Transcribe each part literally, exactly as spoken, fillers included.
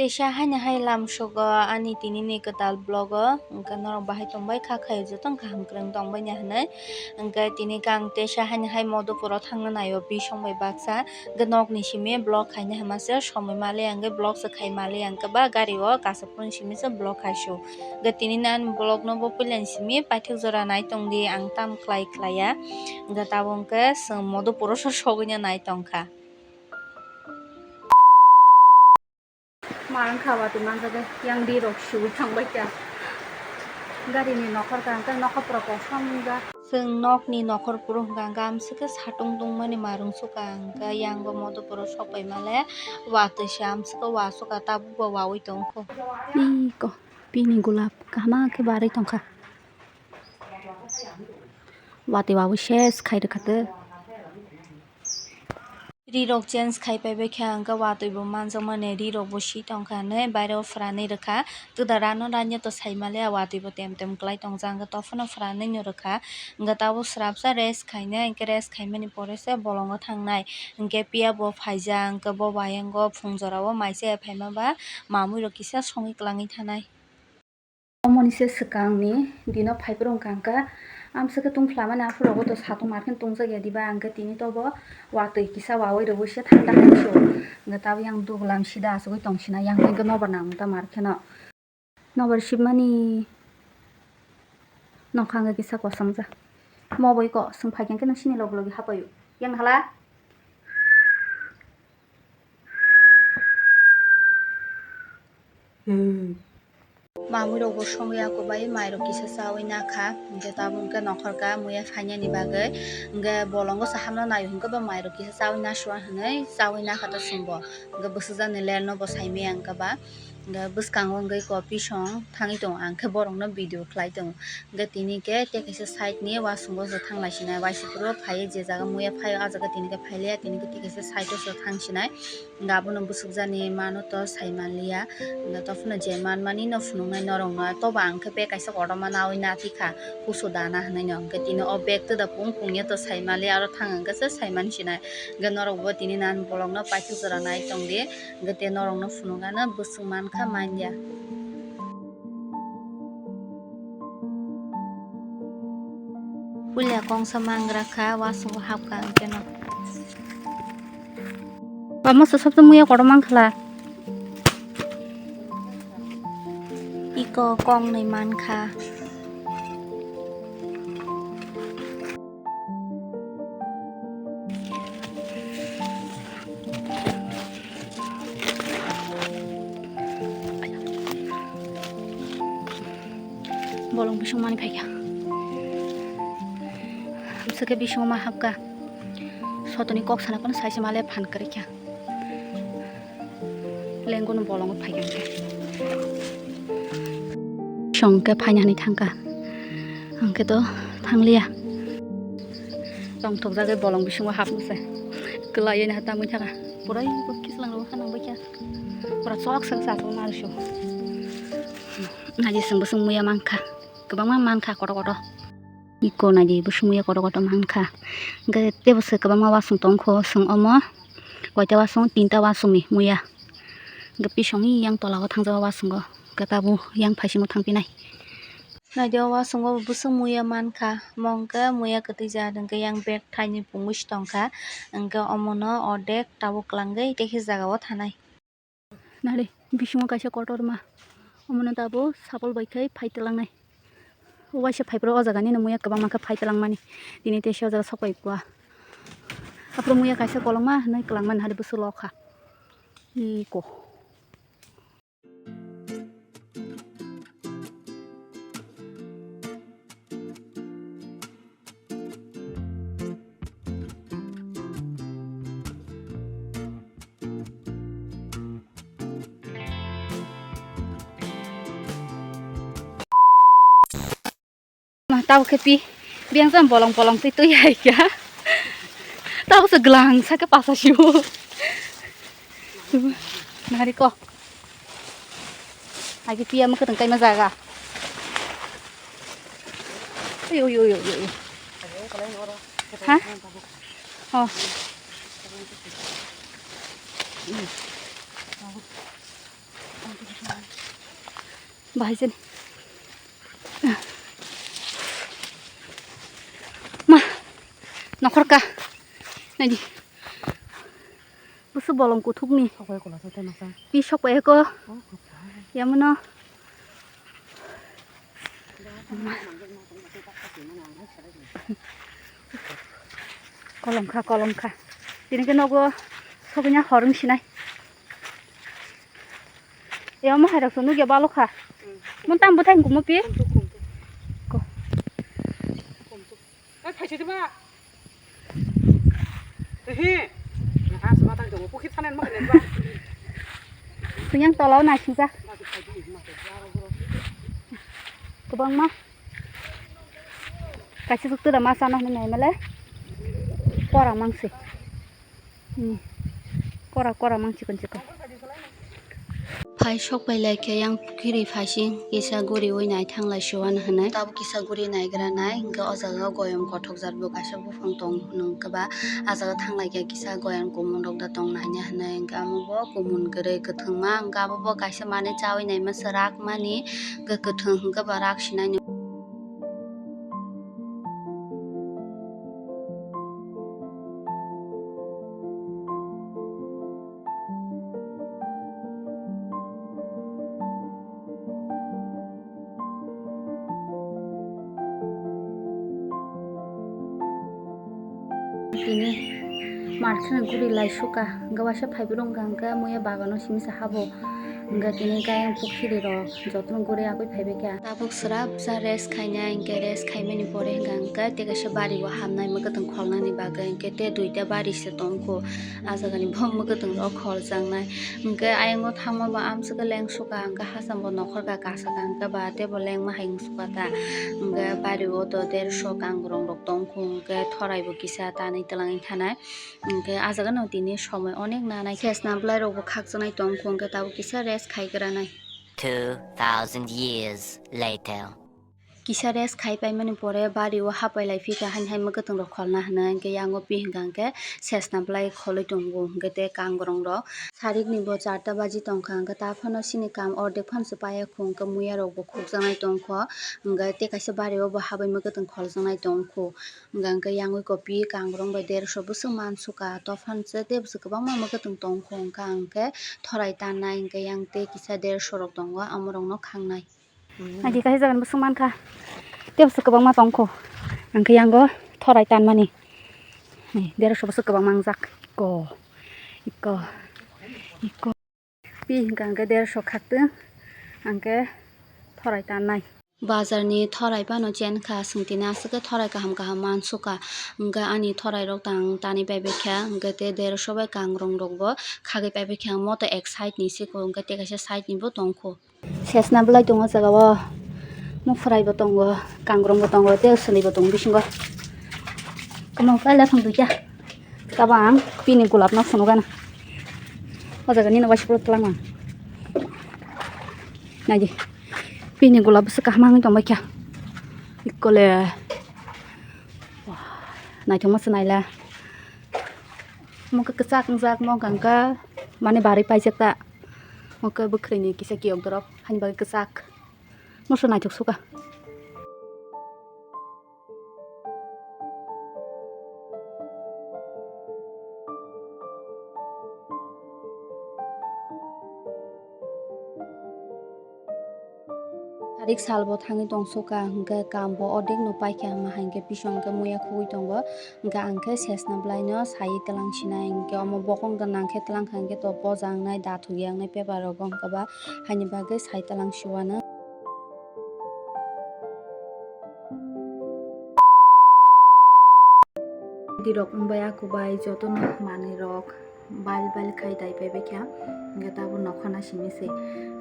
Teisa haino hai lamsogo ani tinini kwtal vlog o, hwnkhe norok bahai tongbai kha, khaio jotono kaham kwrwng tongbaini hinwi. Hwnkhe tini khe ang teisa haino hai Madhupuro thangna naio bisong bai baksa. Hwnkhe nokni simi vlog khaina hwnma se somoi maliya, hwnkhe vlog se khai maliya, hwnkhe ba gari o kasaphuruni simi se vlog khai su. Hwnkhe tini ani vlog no bo puilani simi paithak jora nai tongdi, ang tamo khlai khlaiya. Hwnkhe tabuk hwnkhe chwng Madhupuro so sogwino nai tongkha. Ma wngkha watwi manjak, yang rirok suwi thangbai kha. Garini nokhor kha, hwnkhe nokhor pura kosom wngjak. Chwng nokni nokhor phuru hwnkha, hwnkhe amswkhe satung tungmani ma rwngsukha, hwnkhe yang bo Madhupuro sokpai male watwi se amswkhe wasukha, tabukbo wawi tongkho. Iko bini gulab kaham khe barwi tongkha. Watwi wawi ses khai rwkha tei. Rirok change khai paibai kha, hwnkhe watwi bo manjakmani, rirok bo si tongkha hinwi baireo phwranwi rwkha. Twdar ano ranya to sai maliya, watwi bo tem tem kwlai tongjak, hwnkhe tophano phwranwi no rwkha. Hwnkhe tabuk swrapsa rest khainai, hwnkhe rest khaimani pore se bolongo thangnai. Hwnkhe phiya bo phaijak, hwnkhe bo bai hwngo phung jorao mai se phaima ba mamwi rok kisa songwi kwlangwi thanai. Omoni se swkangni dino phaiphuru wngkha, hwnkha amswkhe tungphlamani, aphuru rogo to satung markheno tungjakya diba, hwnkhe tini tobo watwi kisa wawi rwui se thanda hai se o. Hwnkhe tabuk yang dugulam sida achugui tongsina, yang hwnkhe nobar nang ta markheno. Nobar sibmani nokha hwnkhe kisa kosom ja. Moboi ko chwng phaikha hwnkhe nang sini logi logi hapaio. Yang hala. Mamwi rok bo songwi ako bai mai rok kisa chawi nakha, hwnkhe tabuk hwnkhe nokhorka muya phainani bagwi, hwnkhe bolongo se hamna naio hwnkhe bo mai rok kisa chawi nasua hinwi chawi nakha to chwngbo, hwnkhe bwswk jani lel no bo saimaya hwnkhe ba, hwnkhe bwskango wngwi ko pisong thangwi tongo, ang khe borok no video khlai tongo. Hwnkhe tini khe tei kaisa side ni wasung o se thanglai sinai, waisa phuru phaiwi je jaga muya phaio, ah jaga tini khe phailiya, tini khe tei kaisa side o se thang sinai. Hwnkhe abono bwswk jani mano to sai manliya, hwnkhe tophano je manmani no phunuknai norokno, tobo ang khe bag kaisa kotorma nawi nathi kha, kusu dana hinwi no, hwnkhe tini o bag twda pung pung ya to sai manliya, aro thang hwnkhe se sai man sinai. Hwnkhe norok bo tini nan bolokno paithak jora nai tongdi, hwnkhe tei norokno phunukgano bwswk mankha manya. Puila kongsa mangra kha, wasungo hapkha hwnkhe no. Omo se sob se muya kotor mankha la. Iko kongnwi mankha. Bolong bising mani phaikha. Hamswkhe bisingo ma hapkha. Sotoni kok sana phano saise male phan kwrwikha. Lengkunu bolongo phaikha hwnkhe. Songkhe phaina hinwi thangkha. Hwnkhe to thangliya. Tongthokjagwi bolong bisingo hapnose. Kwlaiwi naha tamwi thangkha. Pura iko kislang rw hanang baikha. Pura chok sak sak ma rwsio. Naji swngbo swng muya mankha. Kwbangma mankha kotor kotor. Iko naidi bwswng muya kotor kotor mankha. Hwnkhe teibo se kwbangma wasung tongkho, chwng omo koita wasung, tinta wasungni muya. Hwnkhe pisongni yang tolao thangjago wasungo, hwnkhe tabuk yang phaisingo thangphinai. Naidi o wasungo bwswng muya mankha, omo hwnkhe muya kwtwi jat hwnkhe yang bag thaini pungwi se tongkha, hwnkhe omono ordek tabuk kwlangwi tei khe jagao thanai. Nari, bisingo kaisa kotorma. Omono tabuk sapol bai khai phai twlangnai. Waisa phaiphuru o jaga nini muya kwbangma khe phai twlangmani. Tini teisa o jaga sok pai kua. Aphuru muya kaisa kolokma hinwi kwlangmani hari bwswk lokha. Iko. Ma, tabo khe pi, biyang jam bolong bolong twi twi hai kha. Tabo se glang sa khe pasa sibo. Nari ko. Agi piya ma kwtang kaima jaga. Ui, ui, ui, ui, ui. Ha? Oh. Bahai jani. Ma, nokhorka. Naidi. Busu bolong kuthukni. Sokbai kola sote nokha. Pi sokbai ko. Oh, kola. Yamuno. Kolomkha, kolomkha. Tini ke nogo soknya horung sinai. Yamu hai rok sunu ge balokha. Mun tam buthai kumo pi. Ko. Ai, phaisa de ba. Ehe. Nang ha suma tang tongo, pukhi thanan ma kene ba. Suyang tolao naisingsa. Kwbangma. Kaisa suk tura ma sana hinwi naimale. Kora mangsi. Hmm. Kora, kora mang chikon chikon. Phai sok pai lai khe yang pukhiri phaising kisa guriui nai thang lai siwan hwnwi. Tabuk kisa guri naigra nai, hwnkhe o jaga o goyam kothok jat bo kaisa buphang tong hwnwi hwnkhe ba, ah jaga thang lai khe kisa goyam kumun rok da tong nai hwnwi hwnkhe amo bo kumun kwrwi kwthwngma hwnkhe abo bo kaisa manwi chaui naima swrak mani hwnkhe kwthwng hwnkhe ba rak sinai. Tini march ni guri lai suka, hwnkhe waisa phaibrwk wngkha, hwnkhe muya bagano simi se habo, hwnkhe tini kayang pukhiri rok jotono guri agui phaibaikha. Tabuk swrapsa rest khainai, hwnkhe rest khaimani pore hwnkha hwnkhe tei kaisa bari o hamnai mwkhwtwng kholnani bagwi, hwnkhe tei duita bari se tongkho. Ah jagani bo mwkhwtwng rok kholjaknai. Hwnkhe ayang o thangma ba amswk leng suka, hwnkhe hacham bo nokhorka kasa ka, hwnkhe ba tei bo lengma hai wng suka ta. Hwnkhe bari o to dersho kangrong rok tongkho, hwnkhe thorai bo kisa tanwi twlangwi thanai. Hwnkhe ah jagano tini somoi onek nanai, sesna bwlai rok bo khakchangwi tongkho, hwnkhe tabuk kisa rest khai granai. Two thousand years later. Kisa rest khai paimani pore bari o hapai lai phikha, haini hai mwkhwtwng rok kholna hwnwi, hwnkhe yango pi hwnkha hwnkhe sesna bwlai kholwi tongo, hwnkhe tei kangrong rok sarikni bo charta baji tongkha, hwnkhe ta phano chini kam ordek phano se paiya khu, hwnkhe muya rok bo khukjaknai tongkho, hwnkhe tei kaisa bari o bo habai mwkhwtwng kholjaknai tongkho, hwnkhe yangwi kopi kangrong bai dersho bwswk mansuka, to phano se tei bwswk kwbangma mwkhwtwng tongkho, hwnkha hwnkhe thorai tannai, hwnkhe yang tei kisa dersho rok tongo, amo rok no khangnai. Naidi kaisa jagani bwswk mankha. Tei bwswk kwbangma tongkho. Hwnkhe yango thorai tanmani. Ni, dersho bwswk kwbangma wngjak. Iko, iko, iko. Pi hwnkha hwnkhe dersho khaktwng. Hwnkhe thorai tannai. Bazarni thorai phano chenkha, chwng tini aswk khe thorai kaham kaham mansukha. Hwnkhe ani thorai rok tang tanwi paibaikha. Hwnkhe tei dersho bai kangrong rokbo khagwi paibaikha. Moto ek side ni siko, hwnkhe tei kaisa side ni bo tongkho. Sesna bwlai tongo o jaga o. Muphwrai bo tongo, kangrong bo tongo, tei swlai bo tongo bisingo. Kwmang khe lephang duita. Tabang pini gulab no phunukgana. O jaga nini waisa pura twlangma. Naidi. Pini gulab bwswk kaham wngwi tongbaikha. Ikkole. Wah, naithokma se naila. Mokhe kwchak wngjak, mokhe hwnkha mane barwi paijak ta. Mokhe bwkhwrwini kisa kiyok dorop, haini bagwi kwchak. Moso naithok suka. Tarik salbo thangwi tongsuka, hwnkhe kambo ordek no paikha, hwnkhe bising hwnkhe muya khugwi tongo, hwnkhe ang khe sesna bwlaino saiwi twlang sinai, hwnkhe omo bokong gwnang khe twlang kha, hwnkhe to poja wngnai, dathok ya wngnai paper rogo, hwnkhe ba haini bagwi sai twlang siwano. Dirok wngbai akubai jotono manwirok bail bail khai dai paibaikha, hwnkhe tabuk nokhorna simi se,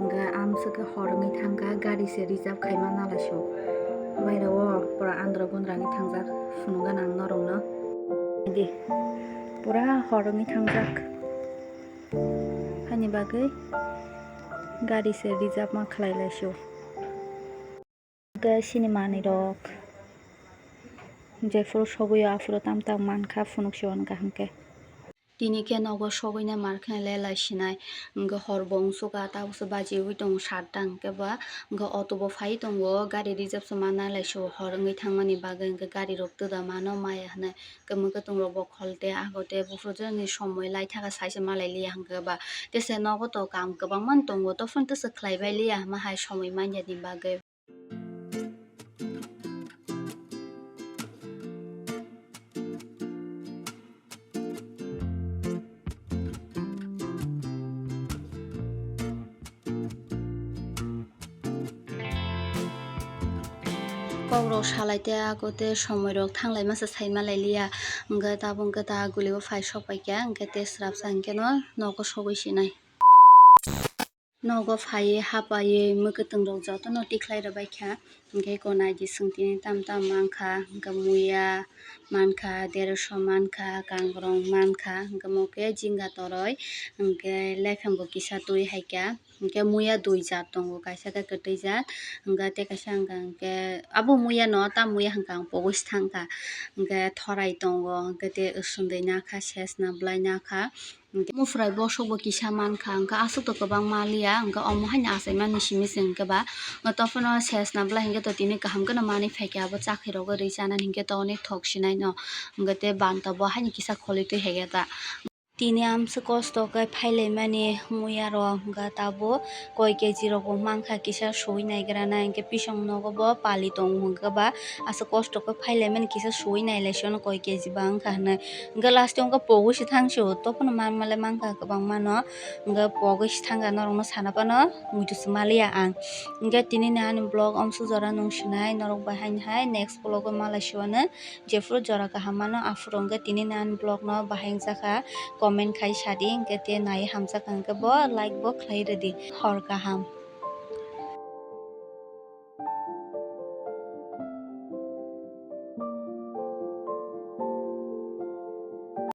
hwnkhe amswk khe hor wngwi thangkha, gari se reserve khaima nalaisio, baireo pura andro gundra wngwi thangjak, phunukgana ang norokno di, pura hor wngwi thangjak, haini bagwi gari se reserve ma khlai laisio. Hwnkhe chini manwirok jephuru sogwi o aphuru tam tam mankha, phunuk se uankha hwnkhe. Tini khe nogo sogwina mar khe le lai sinai. Hwnkhe hor bo wngsuka, tabukhe bajiui tongo saat ta hwnkhe ba. Hwnkhe auto bo phai tongo, gari reserve se manna lai sio, hor wngwi thangmani bagwi hwnkhe gari rok twda mano maya hwnwi. Hwnkhe mwkhwtwng rok bo khol te ago te buphuru jani somoi lai thaka sai se malai liya hwnkhe ba. Tese nogo to kaam kwbangma tongo, tophon tese khlai bai liya hwnma hai somoi manya ni bagwi. Kokrok salai te ako te somoi rok thanglai masa sai malai liya. Hwnkhe tabuk hwnkhe ta guli o phai sok pai kha, hwnkhe te srapsa hwnkhe no nogo sogwi sinai. Nogo phaiwi hapaiwi mwkhwtwng rok jotono tikhlai rwbai kha. Hwnkhe eko naidi chwng tini tam tam mankha, hwnkhe muya mankha, dersho mankha, kangrong mankha, hwnkhe omo khe jinga toroi, hwnkhe lepheng bo kisa twi hai kha, hwnkhe muya dui jat tongo, kaisa khe kwtwi jat, hwnkhe tei kaisa hwnkha hwnkhe abo muya no, tam muya hwnkha ang pogwi se thangkha, hwnkhe thorai tongo, hwnkhe tei swndwi nakha, sesna bwlai nakha. Hwnkhe muphrai bosok bo kisa mankha, hwnkhe aswk to kwbangma liya, hwnkhe omo haino achaimani simi se hwnkhe ba, tophano sesna bwlai hwnkhe to tini kaham kheno manwi phaikha, abo chakhwi rogwi rwi chanani hwnkhe to onek thok sinai no, hwnkhe tei banta bo haino kisa kholi twi hai khe ta. Tini amswk kosto khe phailaimani muya rok, hwnkhe tabuk koi keji rok bo mankha, kisa suwi naigra nai, hwnkhe bisong nogo bo pali tongo, hwnkhe ba aswk kosto khe phailaimani kisa suwi nailai sio no koi keji ba wngkha hwnwi. Hwnkhe last o hwnkhe pogwi se thang sio, tophano manma le mankha kwbangma no, hwnkhe pogwi se thangkha norok no sana phano muitu se maliya ang. Hwnkhe tini ni ani vlog amswk jora nung sinai, norok bai haino hai next vlog o malai sio no, jephuru jora kaham mano aphuru hwnkhe tini ni ani vlog no bahai wngjakha comment khai sadi, hwnkhe tei nai hamjakha hwnkhe bo like bo khlai rwdi, hor kaham.